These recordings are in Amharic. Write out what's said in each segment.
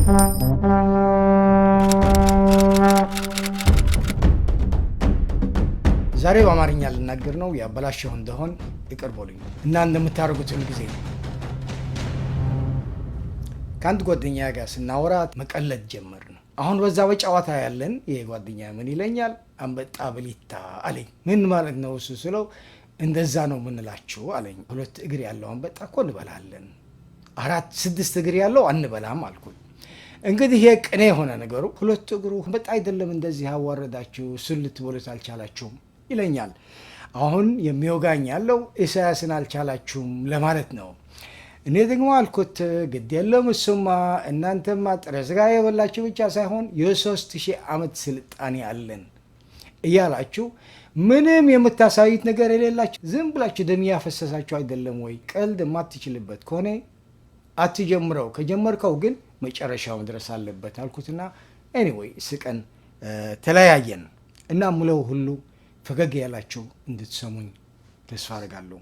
ዛሬ በአማርኛ ልናገር ነው። ያበላሸሁ እንደሆን ይቅር በሉኝ እና እንደምታደርጉት ሁል ጊዜ ከአንድ ጓደኛ ጋር ስናወራ መቀለድ ጀመርን። አሁን በዛ በጨዋታ ያለን ይሄ ጓደኛ ምን ይለኛል? አንበጣ በሊታ አለኝ። ምን ማለት ነው እሱ ስለው፣ እንደዛ ነው ምንላችሁ አለኝ። ሁለት እግር ያለው አንበጣ እኮ እንበላለን፣ አራት ስድስት እግር ያለው አንበላም አልኩት። እንግዲህ ይሄ ቅኔ የሆነ ነገሩ፣ ሁለት እግሩ አንበጣ አይደለም እንደዚህ ያዋረዳችሁ፣ እሱን ልትበሉት አልቻላችሁም ይለኛል። አሁን የሚወጋኝ ያለው ኢሳያስን አልቻላችሁም ለማለት ነው። እኔ ደግሞ አልኩት፣ ግድ የለም እሱማ፣ እናንተማ ጥሬ ስጋ የበላችሁ ብቻ ሳይሆን የ3000 ዓመት ስልጣኔ አለን እያላችሁ ምንም የምታሳዩት ነገር የሌላችሁ ዝም ብላችሁ ደም ያፈሰሳችሁ አይደለም ወይ? ቀልድ የማትችልበት ከሆነ አትጀምረው፣ ከጀመርከው ግን መጨረሻው መድረስ አለበት አልኩትና anyway ስቀን ተለያየን እና ምለው ሁሉ ፈገግ ያላችሁ እንድትሰሙኝ ተስፋ አደርጋለሁ።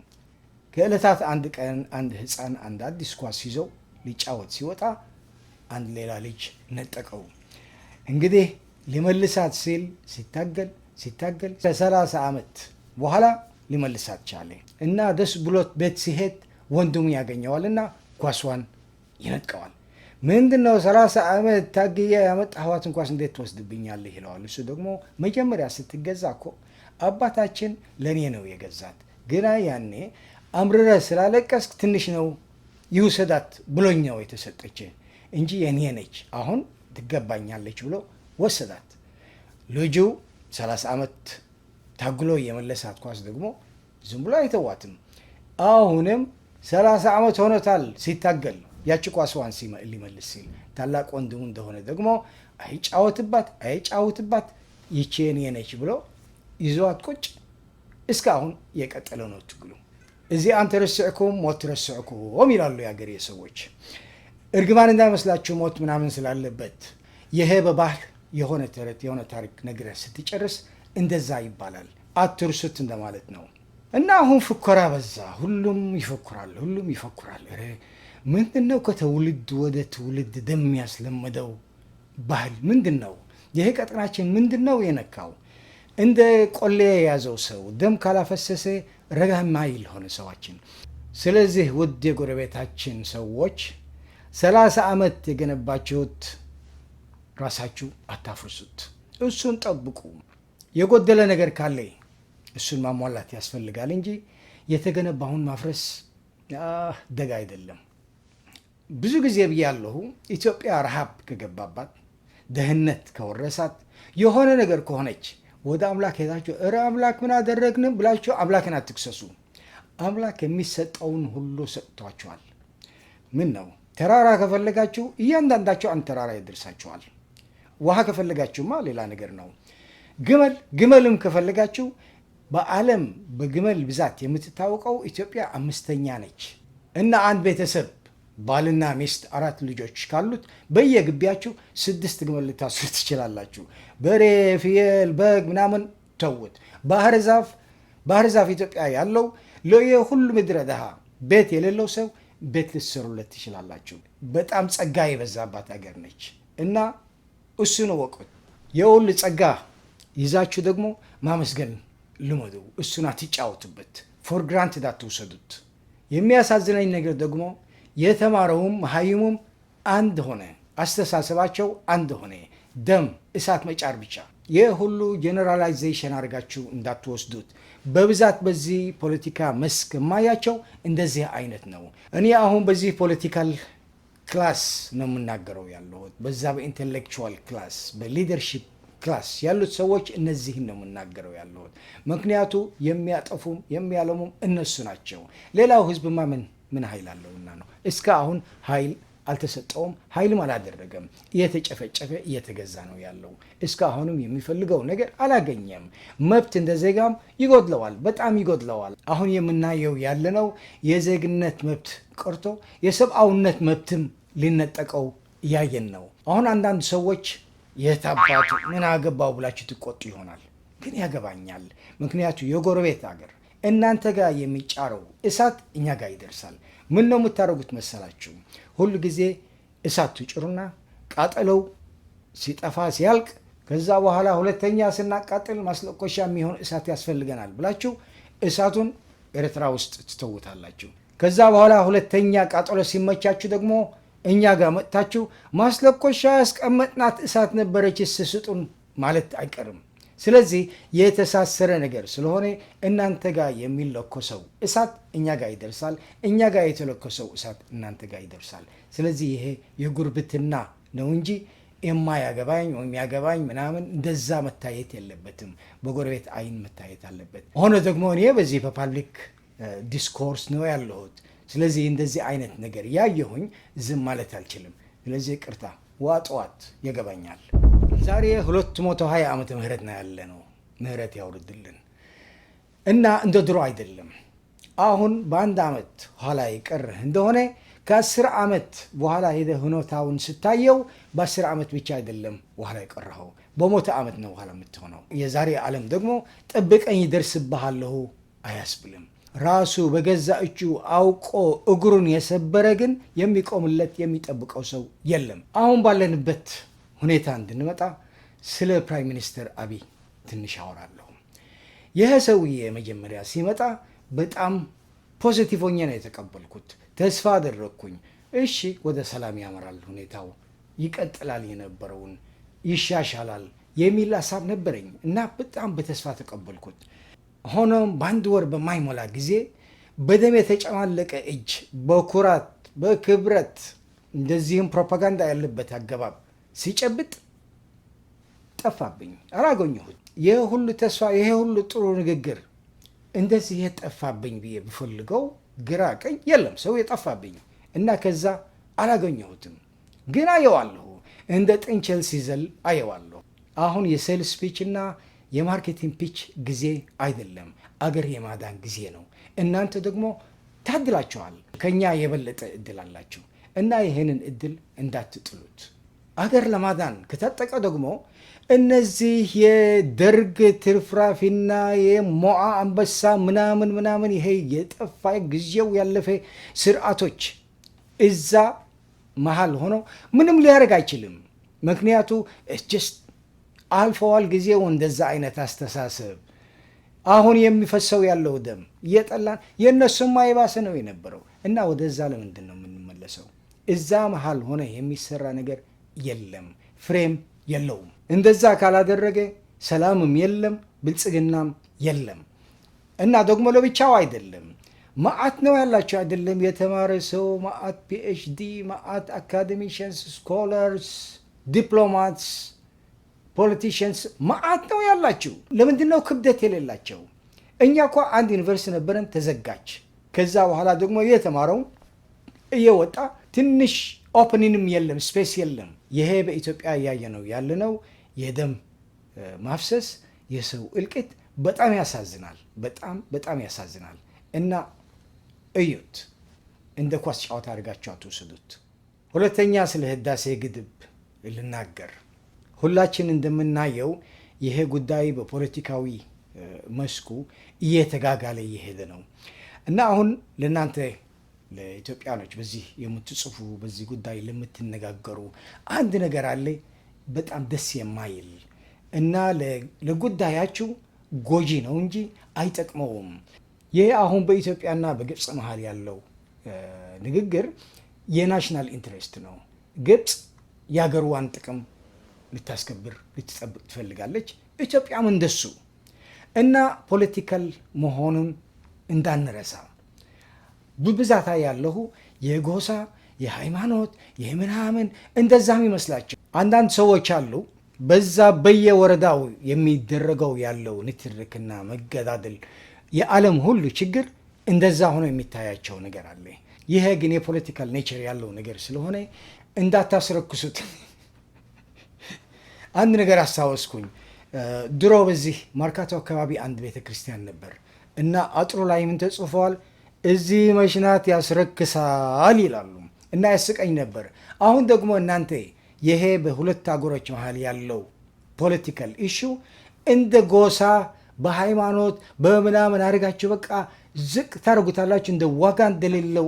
ከዕለታት አንድ ቀን አንድ ህፃን አንድ አዲስ ኳስ ይዘው ሊጫወት ሲወጣ አንድ ሌላ ልጅ ነጠቀው። እንግዲህ ሊመልሳት ሲል ሲታገል ሲታገል ከ30 ዓመት በኋላ ሊመልሳት ቻለ እና ደስ ብሎት ቤት ሲሄድ ወንድሙ ያገኘዋል እና ኳሷን ይነጥቀዋል። ምንድን ነው፣ 30 ዓመት ታግዬ ያመጣኋትን ኳስ እንዴት ትወስድብኛለህ? ይለዋል። እሱ ደግሞ መጀመሪያ ስትገዛ እኮ አባታችን ለእኔ ነው የገዛት፣ ግና ያኔ አምርረህ ስላለቀስክ ትንሽ ነው ይውሰዳት ብሎኝ ነው የተሰጠች እንጂ የኔ ነች፣ አሁን ትገባኛለች ብሎ ወሰዳት። ልጁ 30 ዓመት ታግሎ የመለሳት ኳስ ደግሞ ዝም ብሎ አይተዋትም። አሁንም 30 ዓመት ሆኖታል ሲታገል ያቺ ኳስዋን ሊመልስ ሲል፣ ታላቅ ወንድሙ እንደሆነ ደግሞ አይጫወትባት አይጫወትባት፣ ይቺ የኔ ነች ብሎ ይዘዋት ቁጭ። እስካሁን የቀጠለ ነው ትግሉ። እዚኣ እንተረስዕኩም ሞት ትረስዕኩም ይላሉ የሀገሬ ሰዎች። እርግማን እንዳይመስላችሁ ሞት ምናምን ስላለበት፣ ይሄ በባህል የሆነ ተረት የሆነ ታሪክ ነግረህ ስትጨርስ እንደዛ ይባላል። አትርሱት እንደማለት ነው። እና አሁን ፉከራ በዛ። ሁሉም ይፎክራል፣ ሁሉም ይፎክራል። ኧረ ምንድን ነው ከትውልድ ወደ ትውልድ ደም ያስለመደው ባህል ምንድን ነው? ይሄ ቀጠናችን ምንድን ነው የነካው? እንደ ቆሌ የያዘው ሰው ደም ካላፈሰሰ ረጋ ማይል ሆነ ሰዋችን። ስለዚህ ውድ የጎረቤታችን ሰዎች፣ 30 ዓመት የገነባችሁት ራሳችሁ አታፍርሱት። እሱን ጠብቁ። የጎደለ ነገር ካለ እሱን ማሟላት ያስፈልጋል እንጂ የተገነባውን ማፍረስ ደግ አይደለም። ብዙ ጊዜ ብያለሁ። ኢትዮጵያ ረሃብ ከገባባት፣ ድህነት ከወረሳት፣ የሆነ ነገር ከሆነች ወደ አምላክ ሄዳችሁ እረ አምላክ ምን አደረግን ብላችሁ አምላክን አትክሰሱ። አምላክ የሚሰጠውን ሁሉ ሰጥቷችኋል። ምን ነው፣ ተራራ ከፈለጋችሁ እያንዳንዳችሁ አንድ ተራራ ይደርሳችኋል። ውሃ ከፈለጋችሁማ ሌላ ነገር ነው። ግመል ግመልም ከፈለጋችሁ በዓለም በግመል ብዛት የምትታወቀው ኢትዮጵያ አምስተኛ ነች። እና አንድ ቤተሰብ ባልና ሚስት አራት ልጆች ካሉት በየግቢያችሁ ስድስት ግመል ልታስሩ ትችላላችሁ። በሬ፣ ፍየል፣ በግ ምናምን ተውት። ባህር ዛፍ፣ ባህር ዛፍ ኢትዮጵያ ያለው ለየሁሉ ምድረ ድሃ ቤት የሌለው ሰው ቤት ልትሰሩለት ትችላላችሁ። በጣም ጸጋ የበዛባት ሀገር ነች እና እሱን እወቁት። የሁሉ ጸጋ ይዛችሁ ደግሞ ማመስገን ልመዱ። እሱን አትጫወቱበት። For granted አትውሰዱት። የሚያሳዝነኝ ነገር ደግሞ የተማረውም መሀይሙም አንድ ሆነ፣ አስተሳሰባቸው አንድ ሆነ። ደም እሳት መጫር ብቻ። ይህ ሁሉ generalization አድርጋችሁ እንዳትወስዱት። በብዛት በዚህ ፖለቲካ መስክ የማያቸው እንደዚህ አይነት ነው። እኔ አሁን በዚህ political class ነው የምናገረው ያለሁት። በዛ በ intellectual class፣ በ leadership class ያሉት ሰዎች እነዚህን ነው የምናገረው ያለሁት። ምክንያቱ የሚያጠፉም የሚያለሙም እነሱ ናቸው። ሌላው ህዝብማ ምን ምን ኃይል አለውና ነው? እስከ አሁን ኃይል አልተሰጠውም፣ ኃይልም አላደረገም። እየተጨፈጨፈ እየተገዛ ነው ያለው። እስከ አሁንም የሚፈልገው ነገር አላገኘም። መብት እንደ ዜጋም ይጎድለዋል፣ በጣም ይጎድለዋል። አሁን የምናየው ያለነው የዜግነት መብት ቀርቶ የሰብአዊነት መብትም ሊነጠቀው እያየን ነው። አሁን አንዳንድ ሰዎች የታባቱ ምን አገባው ብላችሁ ትቆጡ ይሆናል። ግን ያገባኛል። ምክንያቱ የጎረቤት ሀገር እናንተ ጋር የሚጫረው እሳት እኛ ጋር ይደርሳል። ምን ነው የምታደርጉት መሰላችሁ? ሁሉ ጊዜ እሳት ትጭሩና ቃጠሎው ሲጠፋ ሲያልቅ፣ ከዛ በኋላ ሁለተኛ ስናቃጥል ማስለኮሻ የሚሆን እሳት ያስፈልገናል ብላችሁ እሳቱን ኤርትራ ውስጥ ትተውታላችሁ። ከዛ በኋላ ሁለተኛ ቃጠሎ ሲመቻችሁ ደግሞ እኛ ጋር መጥታችሁ ማስለኮሻ ያስቀመጥናት እሳት ነበረች ስጡን ማለት አይቀርም። ስለዚህ የተሳሰረ ነገር ስለሆነ እናንተ ጋር የሚለኮሰው እሳት እኛ ጋር ይደርሳል፣ እኛ ጋር የተለኮሰው እሳት እናንተ ጋር ይደርሳል። ስለዚህ ይሄ የጉርብትና ነው እንጂ የማያገባኝ ወይም ያገባኝ ምናምን እንደዛ መታየት የለበትም። በጎረቤት አይን መታየት አለበት። ሆኖ ደግሞ እኔ በዚህ በ public discourse ነው ያለሁት። ስለዚህ እንደዚህ አይነት ነገር ያየሁኝ ዝም ማለት አልችልም። ስለዚህ ይቅርታ ዋጠዋት ይገባኛል። ዛሬ 220 ዓመተ ምህረት ነው ያለነው። ምህረት ያውርድልን እና እንደ ድሮ አይደለም። አሁን በአንድ ዓመት ኋላ የቀረህ እንደሆነ ከ10 ዓመት በኋላ ሄደህ ሁኔታውን ስታየው በ10 ዓመት ብቻ አይደለም ኋላ የቀረኸው፣ በ100 ዓመት ነው ኋላ የምትሆነው። የዛሬ ዓለም ደግሞ ጠብቀኝ ይደርስብሃለሁ አያስብልም። ራሱ በገዛ እጁ አውቆ እግሩን የሰበረ ግን የሚቆምለት የሚጠብቀው ሰው የለም። አሁን ባለንበት ሁኔታ እንድንመጣ ስለ Prime Minister አብይ ትንሽ አወራለሁ። ይህ ሰውዬ መጀመሪያ ሲመጣ በጣም positive ሆኜ ነው የተቀበልኩት። ተስፋ አደረግኩኝ። እሺ፣ ወደ ሰላም ያመራል፣ ሁኔታው ይቀጥላል፣ የነበረውን ይሻሻላል የሚል ሀሳብ ነበረኝ እና በጣም በተስፋ ተቀበልኩት። ሆኖም በአንድ ወር በማይሞላ ጊዜ በደም የተጨማለቀ እጅ በኩራት በክብረት እንደዚህም ፕሮፓጋንዳ ያለበት አገባብ ሲጨብጥ ጠፋብኝ፣ አላገኘሁት። ይህ ሁሉ ተስፋ፣ ይሄ ሁሉ ጥሩ ንግግር እንደዚህ የጠፋብኝ ብዬ ብፈልገው ግራ ቀኝ የለም፣ ሰው የጠፋብኝ እና ከዛ አላገኘሁትም። ግን አየዋለሁ፣ እንደ ጥንቸል ሲዘል አየዋለሁ። አሁን የ sales pitch እና የ marketing pitch ጊዜ አይደለም፣ አገር የማዳን ጊዜ ነው። እናንተ ደግሞ ታድላችኋል፣ ከኛ የበለጠ እድል አላችሁ እና ይህንን እድል እንዳትጥሉት። አገር ለማዳን ከታጠቀ ደግሞ እነዚህ የደርግ ትርፍራፊና የሞዓ አንበሳ ምናምን ምናምን ይሄ የጠፋ ጊዜው ያለፈ ስርዓቶች እዛ መሀል ሆኖ ምንም ሊያደርግ አይችልም። ምክንያቱ just አልፈዋል ጊዜው እንደዛ አይነት አስተሳሰብ። አሁን የሚፈሰው ያለው ደም እየጠላን የእነሱማ የባሰ ነው የነበረው እና ወደዛ ለምንድን ነው የምንመለሰው? እዛ መሀል ሆነ የሚሰራ ነገር የለም፣ ፍሬም የለውም። እንደዛ ካላደረገ ሰላምም የለም፣ ብልጽግናም የለም። እና ደግሞ ለብቻው አይደለም፣ መዓት ነው ያላቸው አይደለም። የተማረ ሰው መዓት፣ PhD መዓት፣ academicians፣ scholars፣ diplomats፣ politicians መዓት ነው ያላቸው። ለምንድን ነው ክብደት የሌላቸው? እኛ እኮ አንድ ዩኒቨርሲቲ ነበረን፣ ተዘጋች። ከዛ በኋላ ደግሞ የተማረው እየወጣ ትንሽ opening ም የለም፣ space የለም። ይሄ በኢትዮጵያ እያየ ነው ያለነው የደም ማፍሰስ፣ የሰው እልቂት በጣም ያሳዝናል። በጣም በጣም ያሳዝናል። እና እዩት፣ እንደ ኳስ ጨዋታ አድርጋችሁ አትውሰዱት። ሁለተኛ ስለ ህዳሴ ግድብ ልናገር። ሁላችን እንደምናየው ይሄ ጉዳይ በፖለቲካዊ መስኩ እየተጋጋለ እየሄደ ነው እና አሁን ለእናንተ ለኢትዮጵያኖች በዚህ የምትጽፉ፣ በዚህ ጉዳይ ለምትነጋገሩ አንድ ነገር አለ በጣም ደስ የማይል እና ለጉዳያችሁ ጎጂ ነው እንጂ አይጠቅመውም። ይህ አሁን በኢትዮጵያና በግብፅ መሀል ያለው ንግግር የ national interest ነው። ግብፅ የሀገርዋን ጥቅም ልታስከብር ልትጠብቅ ትፈልጋለች። ኢትዮጵያም እንደሱ እና political መሆኑን እንዳንረሳ። በብዛታ ያለሁ የጎሳ፣ የሃይማኖት፣ የምናምን እንደዛም ይመስላቸው አንዳንድ ሰዎች አሉ። በዛ በየወረዳው የሚደረገው ያለው ንትርክና መገዳደል የዓለም ሁሉ ችግር እንደዛ ሆኖ የሚታያቸው ነገር አለ። ይሄ ግን የ political nature ያለው ነገር ስለሆነ እንዳታስረክሱት። አንድ ነገር አስታወስኩኝ። ድሮ በዚህ ማርካቶ አካባቢ አንድ ቤተ ክርስቲያን ነበር እና አጥሩ ላይ ምን ተጽፏል? እዚህ መሽናት ያስረክሳል ይላሉ እና ያስቀኝ ነበር። አሁን ደግሞ እናንተ ይሄ በሁለት አገሮች መሀል ያለው political issue እንደ ጎሳ በሃይማኖት በምናምን አድርጋችሁ በቃ ዝቅ ታደርጉታላችሁ፣ እንደ ዋጋ እንደሌለው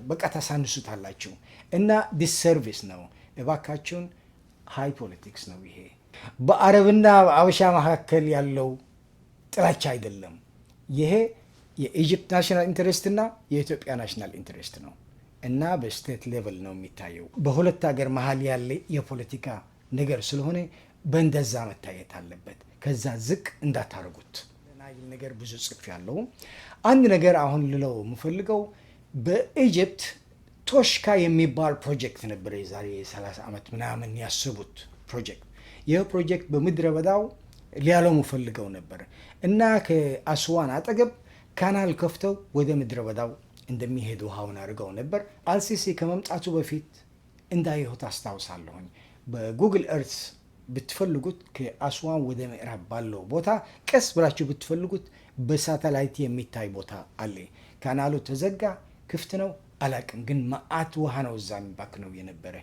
በቃ ታሳንሱታላችሁ እና disservice ነው። እባካችሁን፣ high politics ነው ይሄ። በአረብና በአበሻ መካከል ያለው ጥላቻ አይደለም። ይሄ የ Egypt national interest እና የኢትዮጵያ national interest ነው እና በ state level ነው የሚታየው። በሁለት ሀገር መሀል ያለ የፖለቲካ ነገር ስለሆነ በእንደዛ መታየት አለበት። ከዛ ዝቅ እንዳታደርጉት። ናይል ነገር ብዙ ጽፌያለሁ። አንድ ነገር አሁን ልለው የምፈልገው፣ በ Egypt ቶሽካ የሚባል ፕሮጀክት ነበር፣ የዛሬ 30 ዓመት ምናምን ያስቡት ፕሮጀክት። ይህ ፕሮጀክት በምድረ በዳው ሊያለሙ ፈልገው ነበር እና ከአስዋን አጠገብ canal ከፍተው ወደ ምድረ በዳው እንደሚሄድ ውሃውን አድርገው ነበር። አልሲሲ ከመምጣቱ በፊት እንዳየሁት አስታውሳለሁኝ። በ Google Earth ብትፈልጉት፣ ከአስዋን ወደ ምዕራብ ባለው ቦታ ቀስ ብላችሁ ብትፈልጉት በሳተላይት የሚታይ ቦታ አለ። Canal ኡ ተዘጋ፣ ክፍት ነው አላቅም፣ ግን መዓት ውሃ ነው እዛ የሚባክነው የነበረ።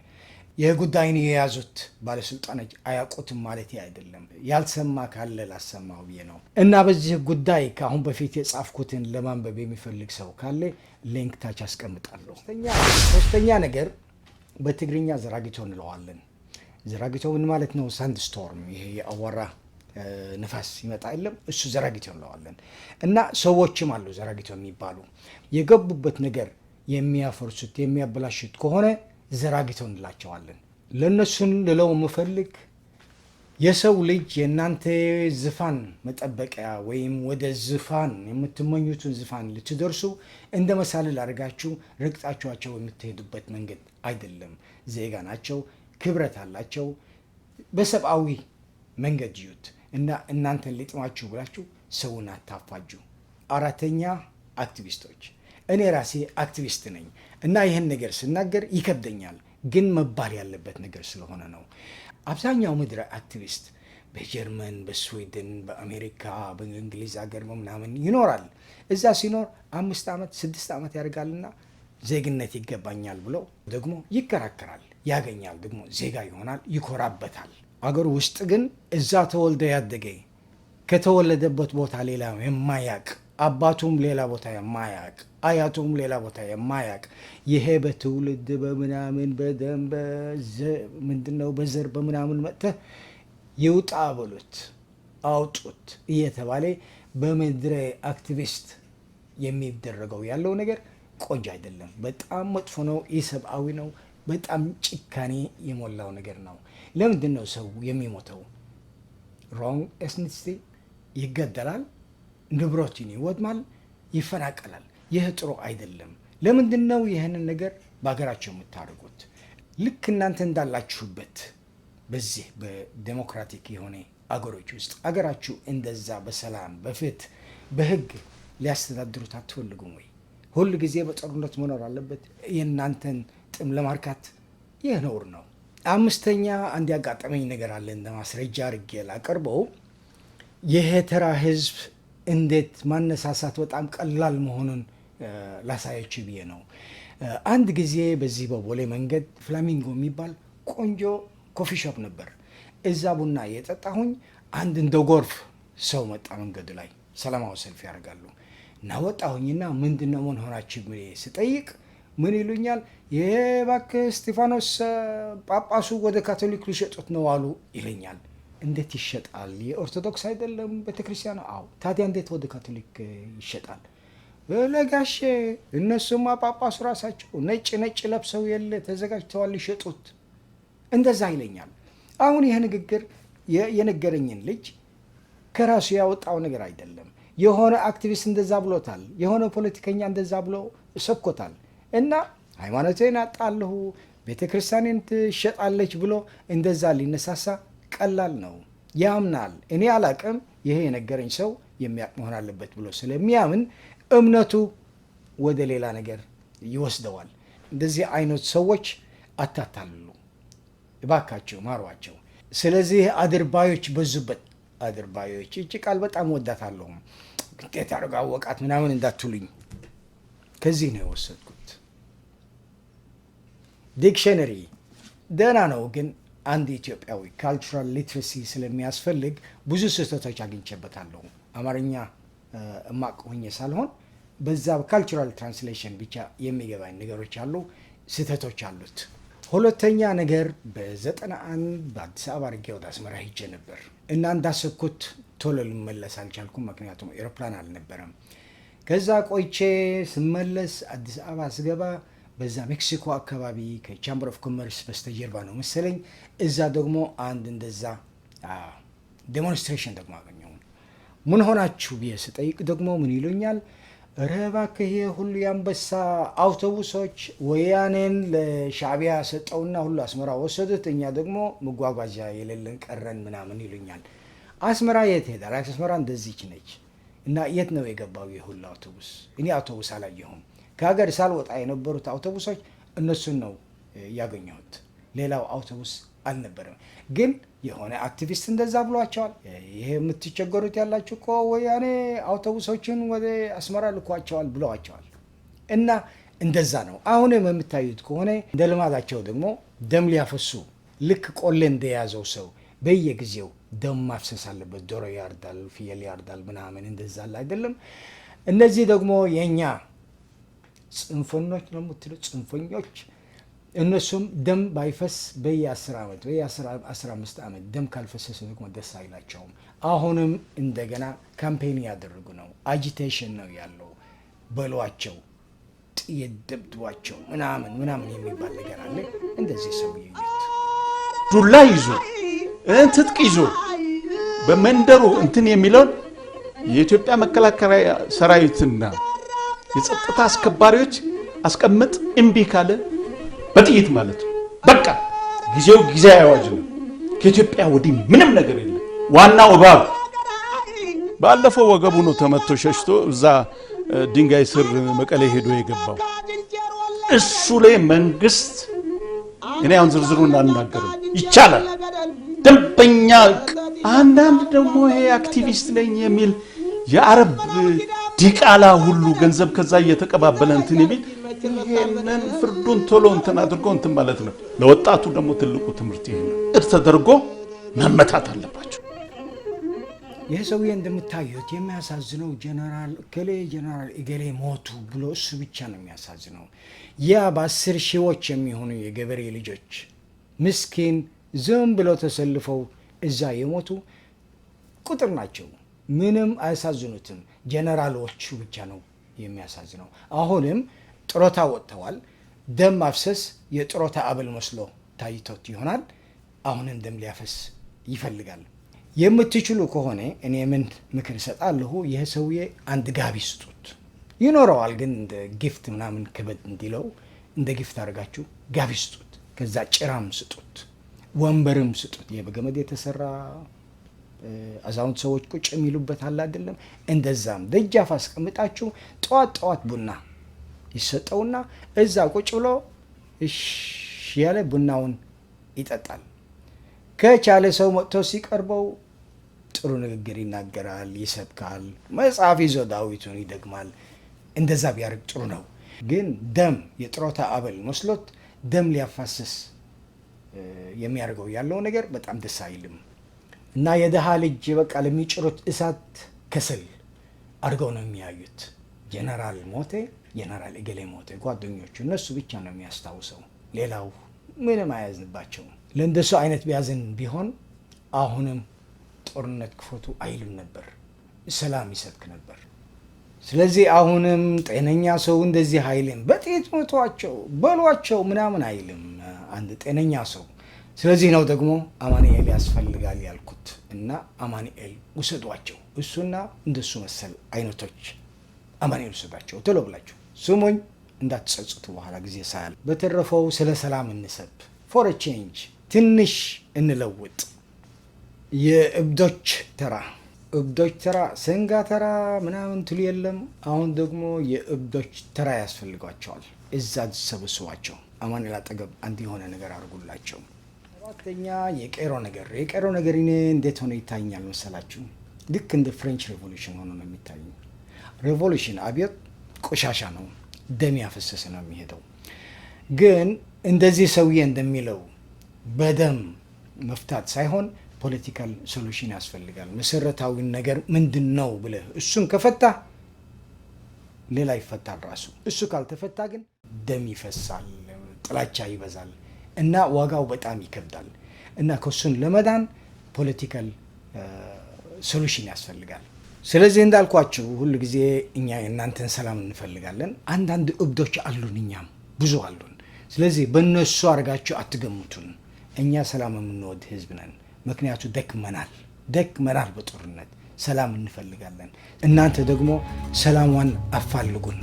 ይህ ጉዳይን የያዙት ባለስልጣኖች አያውቁትም ማለት አይደለም። ያልሰማ ካለ ላሰማው ብዬ ነው። እና በዚህ ጉዳይ ከአሁን በፊት የጻፍኩትን ለማንበብ የሚፈልግ ሰው ካለ link ታች አስቀምጣለሁ። ሶስተኛ ነገር፣ በትግርኛ ዘራጊቶ እንለዋለን። ዘራጊቶ ምን ማለት ነው? Sandstorm፣ ይሄ የአዋራ ንፋስ ይመጣ የለም፣ እሱ ዘራጊቶ እንለዋለን። እና ሰዎችም አሉ ዘራጊቶ የሚባሉ፣ የገቡበት ነገር የሚያፈርሱት፣ የሚያበላሹት ከሆነ ዘራጊቶ እንላቸዋለን። ለእነሱን ልለው የምፈልግ፣ የሰው ልጅ የእናንተ ዝፋን መጠበቂያ ወይም ወደ ዝፋን የምትመኙትን ዝፋን ልትደርሱ እንደ መሳልል አድርጋችሁ ረግጣችኋቸው የምትሄዱበት መንገድ አይደለም። ዜጋ ናቸው፣ ክብረት አላቸው። በሰብአዊ መንገድ እዩት እና እናንተን ሊጥማችሁ ብላችሁ ሰውን አታፋጁ። አራተኛ፣ አክቲቪስቶች። እኔ ራሴ አክቲቪስት ነኝ እና ይህን ነገር ስናገር ይከብደኛል፣ ግን መባል ያለበት ነገር ስለሆነ ነው። አብዛኛው ምድረ አክቲቪስት በጀርመን፣ በስዊድን፣ በአሜሪካ፣ በእንግሊዝ ሀገር ምናምን ይኖራል። እዛ ሲኖር 5 ዓመት፣ 6 ዓመት ያደርጋልና ዜግነት ይገባኛል ብሎ ደግሞ ይከራከራል፣ ያገኛል፣ ደግሞ ዜጋ ይሆናል፣ ይኮራበታል። አገሩ ውስጥ ግን እዛ ተወልዶ ያደገ፣ ከተወለደበት ቦታ ሌላ የማያቅ፣ አባቱም ሌላ ቦታ የማያቅ፣ አያቱም ሌላ ቦታ የማያቅ፣ ይሄ በትውልድ በምናምን በደም ምንድነው በዘር በምናምን መጥተህ ይውጣ በሉት፣ አውጡት እየተባለ በምድረ አክቲቪስት የሚደረገው ያለው ነገር ቆንጆ አይደለም። በጣም መጥፎ ነው። ኢሰብአዊ ነው። በጣም ጭካኔ የሞላው ነገር ነው። ለምንድን ነው ሰው የሚሞተው? Wrong ethnicity ይገደላል፣ ንብረቱን ይወድማል፣ ይፈናቀላል። ይህ ጥሩ አይደለም። ለምንድን ነው ይህንን ነገር በሀገራቸው የምታደርጉት? ልክ እናንተ እንዳላችሁበት በዚህ በዴሞክራቲክ የሆነ አገሮች ውስጥ አገራችሁ እንደዛ በሰላም፣ በፍትህ፣ በህግ ሊያስተዳድሩት አትፈልጉም ወይ? ሁል ጊዜ በጦርነት መኖር አለበት የእናንተን ጥም ለማርካት? ይህ ነውር ነው። አምስተኛ፣ አንድ ያጋጠመኝ ነገር አለ፣ እንደ ማስረጃ አድርጌ ላቀርበው። ይሄ ተራ ህዝብ እንዴት ማነሳሳት በጣም ቀላል መሆኑን ላሳያችሁ ብዬ ነው። አንድ ጊዜ በዚህ በቦሌ መንገድ ፍላሚንጎ የሚባል ቆንጆ coffee shop ነበር። እዛ ቡና እየጠጣሁኝ አንድ እንደ ጎርፍ ሰው መጣ። መንገዱ ላይ ሰላማዊ ሰልፍ ያደርጋሉ እና ወጣሁኝና ምንድን ነው፣ ምን ሆናችሁ ብዬ ስጠይቅ ምን ይሉኛል? ይሄ እባክህ እስጢፋኖስ፣ ጳጳሱ ወደ ካቶሊክ ሊሸጡት ነው አሉ ይለኛል። እንዴት ይሸጣል? የኦርቶዶክስ አይደለም ቤተክርስቲያኑ? አዎ። ታዲያ እንዴት ወደ ካቶሊክ ይሸጣል? ለጋሼ እነሱማ ጳጳሱ ራሳቸው ነጭ ነጭ ለብሰው የለ ተዘጋጅተዋል ሊሸጡት፣ እንደዛ ይለኛል። አሁን ይህ ንግግር የነገረኝን ልጅ ከራሱ ያወጣው ነገር አይደለም። የሆነ አክቲቪስት እንደዛ ብሎታል። የሆነ ፖለቲከኛ እንደዛ ብሎ ሰብኮታል። እና ሃይማኖቴን አጣለሁ፣ ቤተ ክርስቲያኔን ትሸጣለች ብሎ እንደዛ ሊነሳሳ ቀላል ነው። ያምናል። እኔ አላቅም፣ ይሄ የነገረኝ ሰው የሚያውቅ መሆን አለበት ብሎ ስለሚያምን እምነቱ ወደ ሌላ ነገር ይወስደዋል። እንደዚህ አይነት ሰዎች አታታልሉ፣ እባካችሁ ማሯቸው። ስለዚህ አድርባዮች በዙበት። አድርባዮች፣ እቺ ቃል በጣም ወዳታለሁ። እንዴት አድርጋ አወቃት ምናምን እንዳትሉኝ፣ ከዚህ ነው የወሰድኩት። Dictionary ደህና ነው፣ ግን አንድ ኢትዮጵያዊ cultural literacy ስለሚያስፈልግ ብዙ ስህተቶች አግኝቼበታለሁ። አማርኛ እማቅ ሆኜ ሳልሆን በዛ cultural translation ብቻ የሚገባኝ ነገሮች አሉ፣ ስህተቶች አሉት። ሁለተኛ ነገር በ91 በአዲስ አበባ አድርጌ ወደ አስመራ ሂጄ ነበር እና እንዳሰብኩት ቶሎ ልመለስ አልቻልኩም። ምክንያቱም ኤሮፕላን አልነበረም። ከዛ ቆይቼ ስመለስ አዲስ አበባ ስገባ በዛ ሜክሲኮ አካባቢ ከ Chamber of Commerce በስተጀርባ ነው መሰለኝ። እዛ ደግሞ አንድ እንደዛ demonstration ደግሞ አገኘሁ። ምን ሆናችሁ ብዬ ስጠይቅ ደግሞ ምን ይሉኛል? ኧረ እባክህ ይሄ ሁሉ የአንበሳ አውቶቡሶች ወያኔን ለሻዕቢያ ሰጠውና ሁሉ አስመራ ወሰዱት፣ እኛ ደግሞ መጓጓዣ የሌለን ቀረን ምናምን ይሉኛል። አስመራ የት ሄዳል? አስመራ እንደዚች ነች። እና የት ነው የገባው ይህ ሁሉ አውቶቡስ? እኔ አውቶቡስ አላየሁም። ከሀገር ሳልወጣ የነበሩት አውቶቡሶች እነሱን ነው ያገኘሁት። ሌላው አውቶቡስ አልነበረም። ግን የሆነ አክቲቪስት እንደዛ ብሏቸዋል። ይሄ የምትቸገሩት ያላችሁ እኮ ወያኔ አውቶቡሶችን ወደ አስመራ ልኳቸዋል ብለዋቸዋል። እና እንደዛ ነው። አሁንም የምታዩት ከሆነ እንደ ልማዳቸው ደግሞ ደም ሊያፈሱ ልክ ቆሌ እንደያዘው ሰው በየጊዜው ደም ማፍሰስ አለበት። ዶሮ ያርዳል፣ ፍየል ያርዳል፣ ምናምን እንደዛ አለ አይደለም። እነዚህ ደግሞ የእኛ ጽንፈኞች ነው የምትሉት ጽንፈኞች፣ እነሱም ደም ባይፈስ በየ10 ዓመት በየ15 ዓመት ደም ካልፈሰሰ ደግሞ ደስ አይላቸውም። አሁንም እንደገና campaign ያደረጉ ነው። Agitation ነው ያለው። በሏቸው፣ ጥይት ደብድቧቸው ምናምን ምናምን የሚባል ነገር አለ። እንደዚህ ሰው ዱላ ይዞ ትጥቅ ይዞ በመንደሩ እንትን የሚለውን የኢትዮጵያ መከላከያ ሰራዊትና የጸጥታ አስከባሪዎች አስቀምጥ እምቢ ካለ በጥይት ማለት ነው። በቃ ጊዜው ጊዜያዊ አዋጅ ነው። ከኢትዮጵያ ወዲህ ምንም ነገር የለም። ዋናው እባብ ባለፈው ወገቡ ነው ተመቶ ሸሽቶ እዛ ድንጋይ ስር መቀሌ ሄዶ የገባው። እሱ ላይ መንግስት እኔ አሁን ዝርዝሩን አልናገርም። ይቻላል ደንበኛ። አንዳንድ ደግሞ ይሄ አክቲቪስት ነኝ የሚል የአረብ ዲቃላ ሁሉ ገንዘብ ከዛ እየተቀባበለ እንትን የሚል ይሄንን ፍርዱን ቶሎ እንትን አድርጎ እንትን ማለት ነው። ለወጣቱ ደግሞ ትልቁ ትምህርት ይሄ ነው። እር ተደርጎ መመታት አለባቸው። ይህ ሰውዬ እንደምታዩት የሚያሳዝነው ጀነራል እገሌ ጀነራል እገሌ ሞቱ ብሎ እሱ ብቻ ነው የሚያሳዝነው። ያ በ10 ሺዎች የሚሆኑ የገበሬ ልጆች ምስኪን ዝም ብሎ ተሰልፈው እዛ የሞቱ ቁጥር ናቸው። ምንም አያሳዝኑትም። ጀነራሎቹ ብቻ ነው የሚያሳዝነው። አሁንም ጡረታ ወጥተዋል። ደም ማፍሰስ የጡረታ አበል መስሎ ታይቶት ይሆናል። አሁንም ደም ሊያፈስ ይፈልጋል። የምትችሉ ከሆነ እኔ ምን ምክር እሰጣለሁ? ይህ ሰውዬ አንድ ጋቢ ስጡት። ይኖረዋል፣ ግን እንደ gift ምናምን ከበድ እንዲለው እንደ gift አድርጋችሁ ጋቢ ስጡት። ከዛ ጭራም ስጡት፣ ወንበርም ስጡት። ይህ በገመድ የተሰራ አዛውንት ሰዎች ቁጭ የሚሉበት አለ አይደለም? እንደዛም ደጃፍ አስቀምጣችሁ ጠዋት ጠዋት ቡና ይሰጠውና እዛ ቁጭ ብሎ እሽ ያለ ቡናውን ይጠጣል። ከቻለ ሰው መጥቶ ሲቀርበው ጥሩ ንግግር ይናገራል፣ ይሰብካል፣ መጽሐፍ ይዞ ዳዊቱን ይደግማል። እንደዛ ቢያደርግ ጥሩ ነው። ግን ደም የጡረታ አበል መስሎት ደም ሊያፋስስ የሚያደርገው ያለው ነገር በጣም ደስ አይልም። እና የድሃ ልጅ በቃ ለሚጭሩት እሳት ከሰል አድርገው ነው የሚያዩት። ጀነራል ሞቴ፣ ጀነራል እገሌ ሞቴ፣ ጓደኞቹ እነሱ ብቻ ነው የሚያስታውሰው። ሌላው ምንም አያዝንባቸውም። ለእንደሱ አይነት ቢያዝን ቢሆን አሁንም ጦርነት ክፈቱ አይልም ነበር፣ ሰላም ይሰብክ ነበር። ስለዚህ አሁንም ጤነኛ ሰው እንደዚህ አይልም። በጥይት መቷቸው በሏቸው ምናምን አይልም አንድ ጤነኛ ሰው። ስለዚህ ነው ደግሞ አማኑኤል ያስፈልጋል ያልኩት እና አማኑኤል ውሰዷቸው፣ እሱና እንደሱ መሰል አይነቶች አማኑኤል ውሰዷቸው ቶሎ ብላችሁ ስሙኝ፣ እንዳትጸጽቱ በኋላ ጊዜ ሳያል። በተረፈው ስለ ሰላም እንሰብ፣ for change ትንሽ እንለውጥ። የእብዶች ተራ እብዶች ተራ ሰንጋ ተራ ምናምን ትሉ የለም። አሁን ደግሞ የእብዶች ተራ ያስፈልጓቸዋል። እዛ ሰብስቧቸው አማኑኤል አጠገብ አንድ የሆነ ነገር አድርጉላቸው። ሰባተኛ የቄሮ ነገር። የቄሮ ነገር እኔ እንዴት ሆኖ ይታየኛል መሰላችሁ? ልክ እንደ French Revolution ሆኖ ነው የሚታየኝ። Revolution አብዮት ቆሻሻ ነው፣ ደም ያፈሰሰ ነው የሚሄደው። ግን እንደዚህ ሰውዬ እንደሚለው በደም መፍታት ሳይሆን political solution ያስፈልጋል። መሰረታዊ ነገር ምንድን ነው ብለህ እሱን ከፈታ ሌላ ይፈታል ራሱ። እሱ ካልተፈታ ግን ደም ይፈሳል፣ ጥላቻ ይበዛል። እና ዋጋው በጣም ይከብዳል። እና ከሱን ለመዳን political solution ያስፈልጋል። ስለዚህ እንዳልኳችሁ ሁሉ ጊዜ እኛ የእናንተን ሰላም እንፈልጋለን። አንዳንድ እብዶች አሉን፣ እኛም ብዙ አሉን። ስለዚህ በእነሱ አድርጋችሁ አትገምቱን። እኛ ሰላም የምንወድ ህዝብ ነን። ምክንያቱ ደክመናል፣ ደክመናል በጦርነት፣ ሰላም እንፈልጋለን። እናንተ ደግሞ ሰላሟን አፋልጉን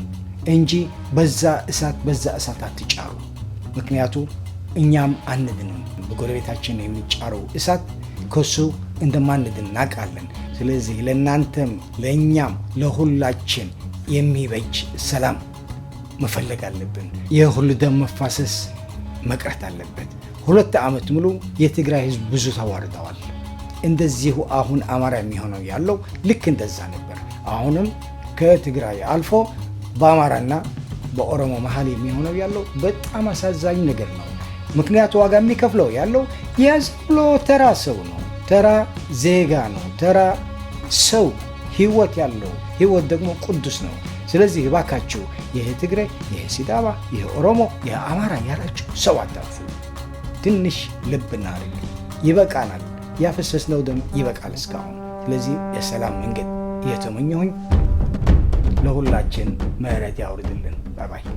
እንጂ በዛ እሳት በዛ እሳት አትጫሩ። ምክንያቱ እኛም አንድንም፣ በጎረቤታችን የሚጫረው እሳት ከሱ እንደማንድን እናውቃለን። ስለዚህ ለእናንተም ለእኛም ለሁላችን የሚበጅ ሰላም መፈለግ አለብን። ይህ ሁሉ ደም መፋሰስ መቅረት አለበት። 2 ዓመት ሙሉ የትግራይ ህዝብ ብዙ ተዋርደዋል። እንደዚሁ አሁን አማራ የሚሆነው ያለው ልክ እንደዛ ነበር። አሁንም ከትግራይ አልፎ በአማራና በኦሮሞ መሀል የሚሆነው ያለው በጣም አሳዛኝ ነገር ነው። ምክንያቱ ዋጋ የሚከፍለው ያለው ያዝ ብሎ ተራ ሰው ነው፣ ተራ ዜጋ ነው፣ ተራ ሰው ህይወት ያለው፣ ህይወት ደግሞ ቅዱስ ነው። ስለዚህ እባካችሁ ይህ ትግሬ፣ ይህ ሲዳማ፣ ይህ ኦሮሞ፣ ይህ አማራ ያላችሁ ሰው አታጥፉ። ትንሽ ልብ እናድርግ። ይበቃናል። ያፈሰስነው ደም ይበቃል እስካሁን። ስለዚህ የሰላም መንገድ እየተመኘሁኝ ለሁላችን ምህረት ያውርድልን። Bye bye።